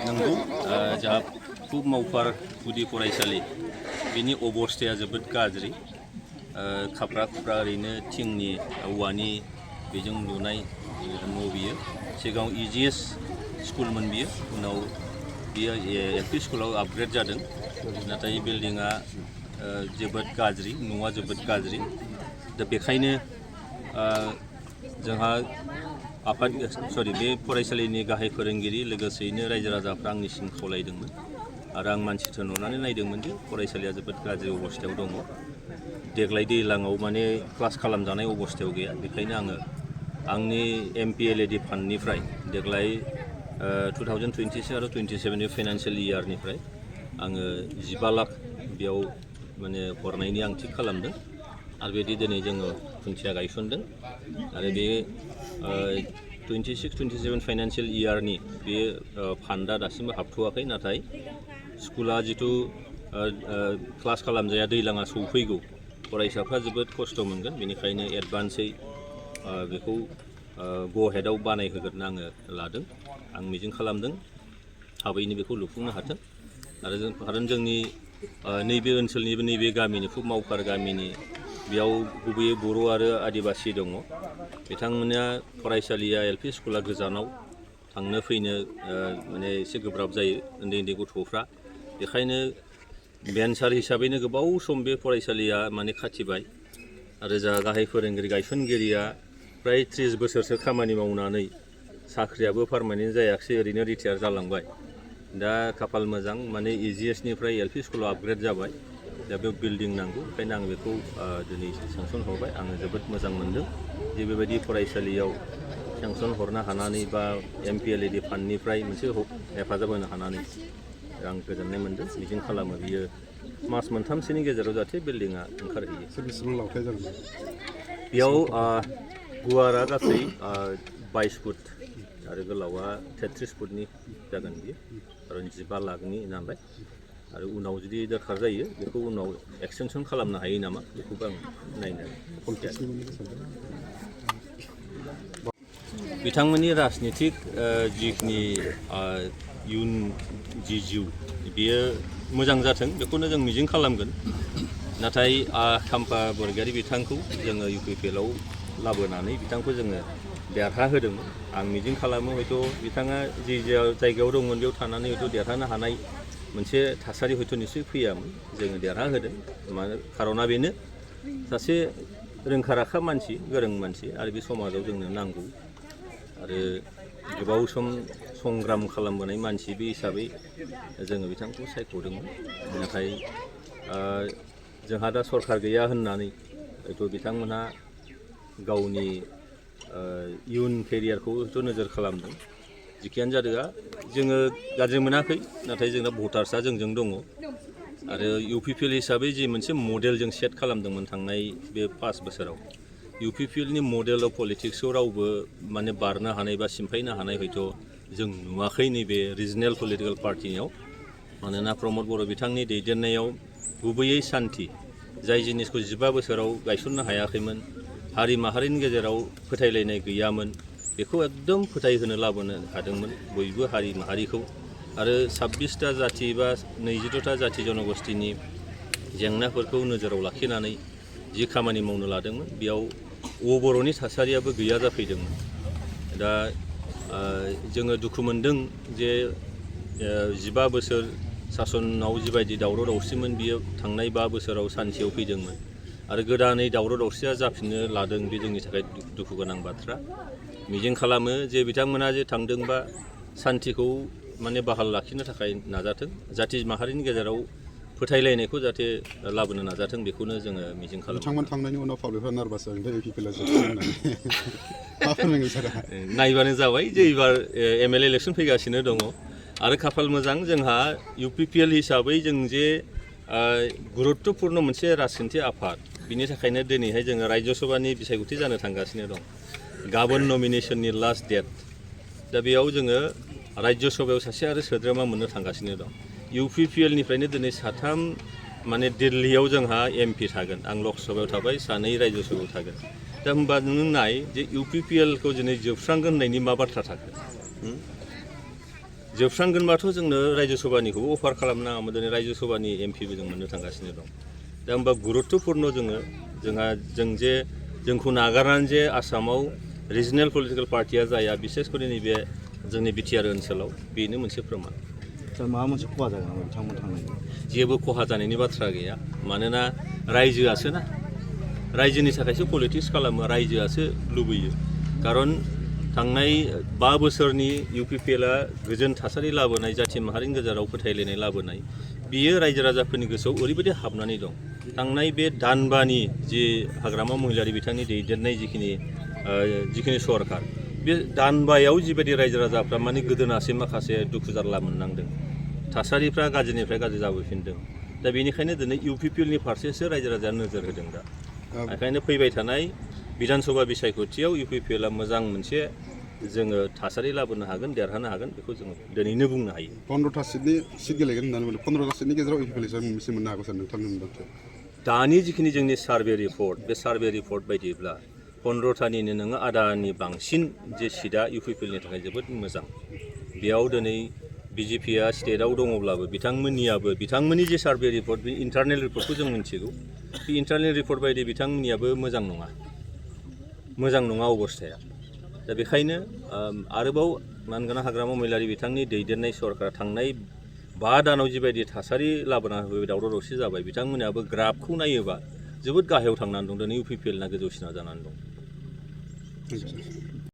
नंगौ जोंहा फुब मावफार गुदि फरायसालि बिनि अबस्थाया जोबोद गाज्रि खाफ्रा खुफ्रा ओरैनो थिंनि औवानि बेजों लुनाय न' बियो सिगाङाव EGS स्कुलमोन बियो उनाव बियो LP स्कुलाव आपग्रेड जादों नाथाय बिल्डिंआ जोबोद गाज्रि न'आ जोबोद गाज्रि दा बेखायनो जोंहा आफाद बे फरायसालिनि गाहाय फोरोंगिरि लोगोसेयैनो रायजो राजाफ्रा आंनिसिम खावलायदोंमोन आरो आं मानसि थोनहरनानै नायदोंमोन दि फरायसालिया जोबोद गाज्रि अबस्थायाव दङ देग्लाय दैज्लाङाव माने क्लास खालामजानाय अबस्थायाव गैया बेखायनो आङो आंनि MPLAD फान्डनिफ्राय देग्लाय 2026 आरो 27 फाइनान्सियेल इयारनिफ्राय आङो 15 लाख बेयाव माने हरनायनि आं थिग खालामदों आरो बेदि दिनै जोङो खुन्थिया गायसनदों आरो बे 26-27 फाइनान्सियेल इयारनि बे फान्डा दासिमबो हाबथ'वाखै नाथाय स्कुला जिथु क्लास खालामजाया दैज्लाङा सौफैगौ फरायसाफ्रा जोबोद खस्थ' मोनगोन बेनिखायनो एडभान्सै बेखौ ग' हेडआव बानायहोगोन आङो लादों आं मिजिं खालामदों थाबैनो बेखौ लुफुंनो हाथों आरो जोंनि नैबे ओनसोलनि नैबे गामिनि फुब मावफार गामिनि बेयाव गुबैयै बर' आरो आदिबासि दङ बिथांमोना फरायसालिया LP स्कुला गोजानाव थांनो फैनो माने एसे गोब्राब जायो उन्दै गथ'फ्रा बेखायनो बेन्सार हिसाबैनो गोबाव सम बे फरायसालिया माने खाथिबाय आरो जा गाहाय फोरोंगिरि गायसनगिरिया फ्राय 30 बोसोरसो खामानि मावनानै साख्रियाबो पारमानेन्ट जायाखिसै ओरैनो रिटायार जालांबाय दा खाफाल मोजां माने EGS निफ्राय LP स्कुलाव आपग्रेड जाबाय दा बेयाव बिल्डिं नांगौ ओंखायनो आं बेखौ दिनै सेंसन हरबाय आङो जोबोद मोजां मोनदों जे बेबायदि फरायसालियाव सेंसन हरनो हानानै बा MPLAD फान्डनिफ्राय मोनसे हेफाजाब होनो हानानै आं गोजोननाय मोनदों मिजिं खालामो बियो मास मोनथामसोनि गेजेराव जाहाथे बिल्डिंआ ओंखारहैयो बेसेबां लावथाइ जागोन बेयाव गुवारा गासै 22 फुट आरो गोलावा 33 फुटनि जागोन बियो आरो 15 लाखनि नालाय आरो उनाव जुदि दरखार जायो बेखौ उनाव एक्सटेनसन खालामनो हायो नामा बेखौबो आं नायनो बिथांमोननि राजनितिक जिखिनि इयुन जिउ बेयो मोजां जाथों बेखौनो जों मिजिं खालामगोन नाथाय खाम्फा बरगयारी बिथांखौ जोङो UPPL आव लाबोनानै बिथांखौ जोङो देरहाहोदोंमोन आं मिजिं खालामो हयथ' बिथाङा जि जायगायाव दंमोन बेयाव थानानै हयथ' देरहानो हानाय मोनसे थासारि हयथ' निश्चय फैयामोन जोङो देरहाहोदों मानो खार'ना बेनो सासे रोंखा राखा मानसि गोरों मानसि आरो बे समाजाव जोंनो नांगौ आरो गोबाव सम संग्राम खालामबोनाय मानसि बे हिसाबै जोङो बिथांखौ सायख'दोंमोन नाथाय जोंहा दा सरकार गैया होननानै हयथ' बिथांमोनहा गावनि इयुन केरियारखौ हयथ' नोजोर खालामदों जिखियानो जादोआ जोङो गाज्रि मोनाखै नाथाय जोंना भटार्सआ जोंजों दङ आरो UPPL हिसाबै जि मोनसे मडेल जों सेट खालामदोंमोन थांनाय बे 5 बोसोराव UPPLनि मडेल अफ पलिटिक्सआव रावबो माने बारनो हानाय बा सिमफायनो हानाय हयथ' जों नुवाखै नैबे रिजनेल पलिटिकेल पार्टियाव मानोना प्रमद बर' बिथांनि दैदेननायाव गुबैयै सान्थि जाय जिनिसखौ 15 बोसोराव गायसननो हायाखैमोन हारि माहारिनि गेजेराव फोथायलायनाय गैयामोन बेखौ एकदम फोथायहोनो लाबोनो हादोंमोन बयबो हारि माहारिखौ आरो 26टा जाथि बा 22टा जाथि जनगोष्ठीनि जेंनाफोरखौ नोजोराव लाखिनानै जि खामानि मावनो लादोंमोन बेयाव बर'नि थासारियाबो गैया जाफैदोंमोन दा जोङो दुखु मोनदों जे 15 बोसोर सासनाव जिबायदि दावराव दावसिमोन बियो थांनाय 5 बोसोराव सानसेयाव फैदोंमोन आरो गोदानै दावराव दावसिया जाफिननो लादों बे जोंनि थाखाय दुखु गोनां बाथ्रा मिजिं खालामो जे बिथांमोना जे थांदोंबा सान्थिखौ माने बहाल लाखिनो थाखाय नाजाथों जाथि माहारिनि गेजेराव फोथायलायनायखौ जाहाथे लाबोनो नाजाथों बेखौनो जोङो मिजिं खालामो बिथांमोन थांनायनि उनाव पाब्लिकफ्रा नार्भास जादों UPPL आ जोबसिगोन होननानै मा फोरमायगोन सारा नायबानो जाबाय जे एबार MLA इलेक्सन फैगासिनो दङ आरो खाफाल मोजां जोंहा UPPL हिसाबै जों जे गुरुत्तपुर्ण मोनसे राजखान्थि आफाद बिनि थाखायनो दिनैहाय जोङो राज्य सभानि बिसायख'थि जानो थांगासिनो दं गाबोन नमिनेसननि लास्ट डेट दा बेयाव जोङो राज्य सभायाव सासे आरो सोद्रोमा मोननो थांगासिनो दं UPPL निफ्रायनो दिनै 3 माने दिल्लीयाव जोंहा MP थागोन आं लक सभायाव थाबाय 2 राज्य सभायाव थागोन दा होमबा नों नाय जे UPPLखौ दिनै जोबस्रांगोन होननायनि मा बाथ्रा थाखो जोबस्रांगोनबाथ' जोंनो रायजो सभानिखौबो अफार खालामनाङामोन दिनै रायजो सभानि एमपिबो जों मोननो थांगासिनो दं दा होमबा गुरुत्तपुर्न जोंखौ नागारनानै जे आसामाव रिजनेल पलिटिकेल पार्टिया जाया बिसेसकरि नैबे जोंनि बिटिआर ओनसोलाव बेनो मोनसे प्रमान माबा मोनसे खहा जागोन नामा बिथांमोन थांनायनि जेबो खहा जानायनि बाथ्रा गैया मानोना रायजोआसो ना रायजोनि थाखायसो पलिटिक्स खालामो रायजोआसो लुबैयो खारन थांनाय 5 बोसोरनि UPPLआ गोजोन थासारि लाबोनाय जाथि माहारिनि गेजेराव फोथायलायनाय लाबोनाय बियो रायजो राजाफोरनि गोसोआव ओरैबायदि हाबनानै दं थांनाय बे दानबानि जि हाग्रामा महिलारि बिथांनि दैदेननाय जिखिनि सरकार बे दानबायाव जिबायदि रायजो राजाफ्रा माने गोदोनासे माखासे दुखु जारला मोननांदों थासारिफ्रा गाज्रिनिफ्राय गाज्रि जाबोफिनदों दा बेनिखायनो दिनै UPPLनि फारसेसो रायजो राजाया नोजोर होदों दा बेखायनो फैबाय थानाय बिधान सभा बिसायख'थियाव UPPLआ मोजां मोनसे जोङो थासारि लाबोनो हागोन देरहानो हागोन बेखौ जोङो दिनैनो बुंनो हायो 15टा सिट गेलेगोन होननानै बुंदों 15टा सिटनि गेजेराव UPPLआ मोनसे मोननो हागौ सार नोंथांनि मोनदांथियाव दानि जिखिनि जोंनि सार्भे रिपर्ट बे सार्भे रिपर्ट बायदिब्ला 15टानिनो नोङो आदानि बांसिन जे सिटआ UPPLनि थाखाय जोबोद मोजां बेयाव दिनै BJPआ स्टेटआव दङब्लाबो बिथांमोननि जे सार्भे रिपर्ट बे इन्टारनेल रिपर्टखौ जों मिन्थिगौ बे इन्टारनेल रिपर्ट बायदि बिथांमोननियाबो मोजां नङा अबस्थाया दा बेखायनो आरोबाव मानगोनां हाग्रामा महिलारि बिथांनि दैदेननाय सरकार थांनाय 5 दानाव जिबायदि थासारि लाबोना होबाय दावराव दावसि जाबाय बिथांमोनाबो ग्राफखौ नायोबा जोबोद गाहायाव थांनानै दं दिनै UPPLना गोजौसिनाव जानानै दं